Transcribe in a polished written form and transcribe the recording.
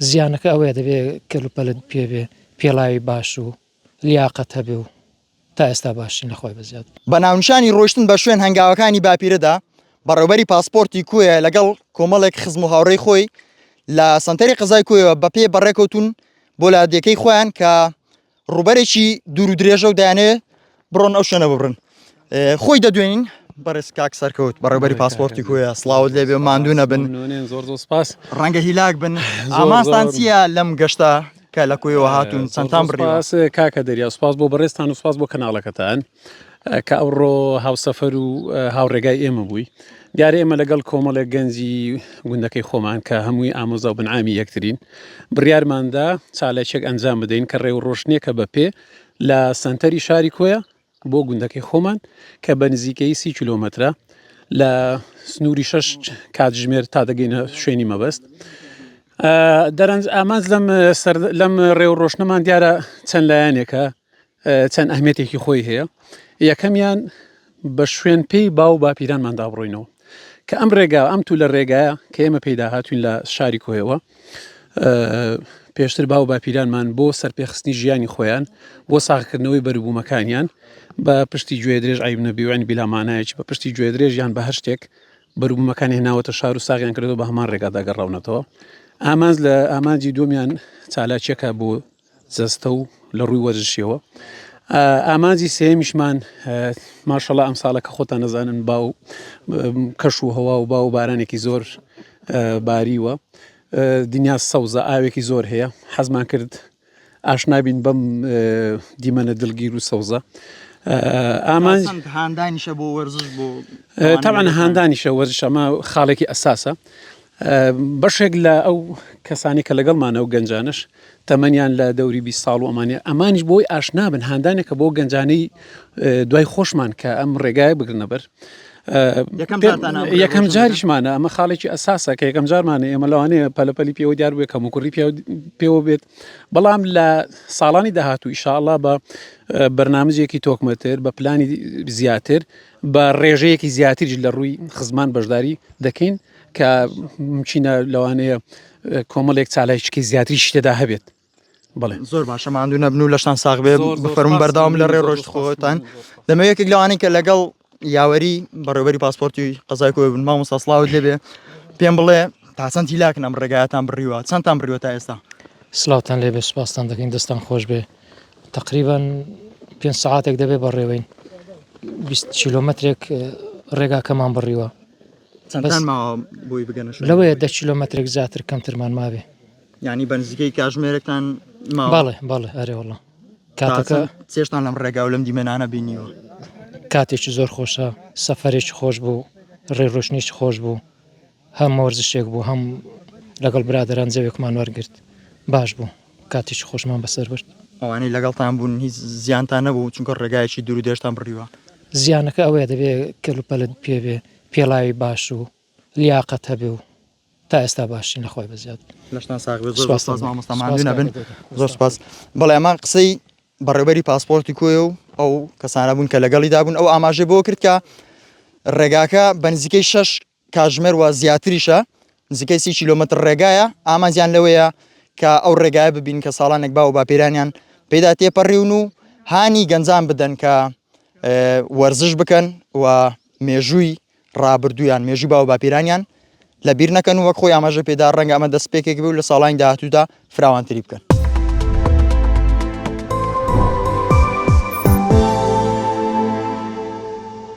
زیانەکە ئەوەیە دەبێ کەلوپەلت پێ بێ، پێڵاوی باش و لیاقەت هەبێ و تا ئێستا باشین لە خوای بەزیاد. بە ناونیشانی ڕۆیشتن بە شوێن هەنگاوەکانی باپیرەدا، بەڕێوبەری پاسپۆرتی کۆیە لەگەڵ کۆمەڵێک خزم و هاوڕێی خۆی لە سەنتەری قەزای کۆیەوە بە پێ بەڕێکەوتوون بۆ لادێکەی خۆیان کە ڕووبەرێکی دوور و درێژە و دەیانەوێت بڕۆن ئەو شوێنە ببرن خۆی دەدوێنین بەڕێز کاک سەرکەوت بەڕێوبەری پاسپۆرتی کۆیە سڵاوت لێبێ ماندوو نەبن زۆر زۆر سپاس ڕەنگە هیلاک بن ئامانجتان چییە لەم گەشتە کە لە کۆیەوە هاتوون چەندتان بڕیوە؟ سپاس کاکە دەریا سپاس بۆ بەڕێزتان و سپاس بۆ کەناڵەکەتان کە ئەوڕۆ هاوسەفەر و هاوڕێگای ئێمە بووی دیارە ئێمە لەگەڵ کۆمەڵێک گەنجی گوندەکەی خۆمان کە هەمووی ئامۆزا و بنعامی یەکترین بڕیارماندا چالاکیەک ئەنجام بدەین کە ڕێوڕۆشنێکە بە پێ لە سەنتەری شاری کۆیە بۆ گوندەکەی خۆمان کە بە نزیکەی سی کیلۆمەترە لە سنووری شەش کاتژمێر تا دەگەینە شوێنی مەبەست. دەرەنج ئامانج لەم لەم ڕێوڕۆشنەمان دیارە چەند لایەنێکە چەند ئەهمیەتێکی خۆی هەیە یەکەمیان بە شوێن پێی باو باپیرانماندا بڕۆینەوە کە ئەم ڕێگا ئەم تو لە ڕێگایە کە ئێمە پێیدا هاتوین لە شاری کۆیەوە پێشتر باو باپیرانمان بۆ سەرپێخستنی ژیانی خۆیان بۆ ساغکردنەوەی بەروبوومەکانیان بە پشتی گوێ درێژ عیب نەبیوانی بیلامانایەکی بە پشتی گوێ درێژیان بە هەر شتێک بەروبوومەکان هێناوەتە شار و ساغیان کردەوە بە هەمان ڕێگادا گەڕاونەتەوە ئامانج لە ئامانجی دومیان چالاکیەکە بۆ جەستە و لە ڕووی وەرزشیەوە ئامانجی سێمیشمان ماشەڵا ئەم ساڵە کە خۆتان نەزانن باو کەش و هەوا و با و بارانێکی زۆر باریوە دنیا سەوزە ئاوێکی زۆر هەیە حەزمان کرد ئاشنابین بەم دیمەنە دڵگیر و سەوزە ئامانج هاندانیشە بۆ وەرزش بۆ تاوان هاندانیشە وەرزش ئەمە خاڵێکی ئەساسە بەشێک لە ئەو کەسانی کە لەگەڵمانە و گەنجانش تەمەنیان لە دەوری 20 ساڵ و ئەمانە ئەمانیش بۆی ئاشنا بن هاندانێکە بۆ گەنجانەی دوای خۆشمان کە ئەم ڕێگایە بگرنە بەر. یەکەم جاریشمانە ئەمە خاڵێکی ئەساسە کە یەکەم جارمانە ئێمە لەوانەیە پەلەپەلی پێوە دیار بێت کەموکوڕی پێوە بێت بەڵام لە ساڵانی داهاتوو ئیشاءاللە بە بەرنامجێکی تۆکمەتر بە پلانی زیاتر بە ڕێژەیەکی زیاتریش لە ڕووی خزمان بەشداری دەکەین کە مچینە لەوانەیە کۆمەڵێک چالاکیی زیاتریش تێدا هەبێت بەڵێ زۆر باشە ماندوو نەبن و لەشتان ساغ بێ بفەرموون بەردەوام لە ڕێ ڕۆشت خۆتان دەمەوێت یەکێک لەوانەی کە لەگەڵ یاوەری بەڕێوبەری پاسپۆرتی قەزای کۆیە بن مامۆستا سڵاوت لێبێ پێم بڵێ تا چەند هیلاکن ئەم ڕێگایەتان بڕیوە چەندتان بڕیوە تا ئێستا سلااوان لێبێ سوپاستان دەکەین دەستان خۆش بێ تقریبان پێ سعاتێک دەبێ بەڕێوەین 20 کیلۆمەترێک ڕێگاکەمان بڕیوە چەندتان ماوە بۆی بگەنە شوێنی لەوەیە دە کیلۆمەترێک زیاتر کەمترمان مابێ یعنی بە نزیکەی کاژمێرێکتان ماوە بەڵێ بەڵێ ئەرێ وەڵا کاتەکە چێشتان لەم ڕێگا و لەم دیمەنانە بینیوە کاتێکی زۆر خۆشە سەفەرێکی خۆش بوو ڕێڕۆشنێکی خۆش بوو هەم وەرزشێک بوو هەم لەگەڵ برادەران جەوێکمان وەرگرت باش بوو کاتێکی خۆشمان بەسەر برد. ئەوانەی لەگەڵتان بوون هیچ زیانتان نەبوو چونکە ڕێگایەکی دوور و درێژتان بڕیوە؟ زیانەکە ئەوەیە دەبێ کەلوپەلت پێ بێ پێڵاوی باش و لیاقەت هەبێ و تا ئێستا باشین لە خوای بەزیاد. لەشتان ساغ بێت زۆر سپاس مامۆستا ماندوو نەبن زۆر سپاس بەڵێ ئەمە قسەی بەڕێوبەری پاسپۆرتی کۆیە و ئەو کەسانە بوون کە لەگەڵیدا بوون ئەو ئاماژەی بۆ کرد کە ڕێگاکە بە نزیکەی شەش کاژمێر و زیاتریشە نزیکەی سی کیلۆمەتر ڕێگایە ئامانجیان لەوەیە کە ئەو ڕێگایە ببین کە ساڵانێک باو باپیرانیان پێدا تێپەڕیون و هانی گەنجان بدەن کە وەرزش بکەن و مێژووی ڕابردوویان مێژوو باو باپیرانیان لە بیر نەکەن و وەک خۆی ئاماژە پێدا ڕەنگە ئەمە دەستپێکێک بێ و لە ساڵانی داهاتوودا فراوانتری بکەن.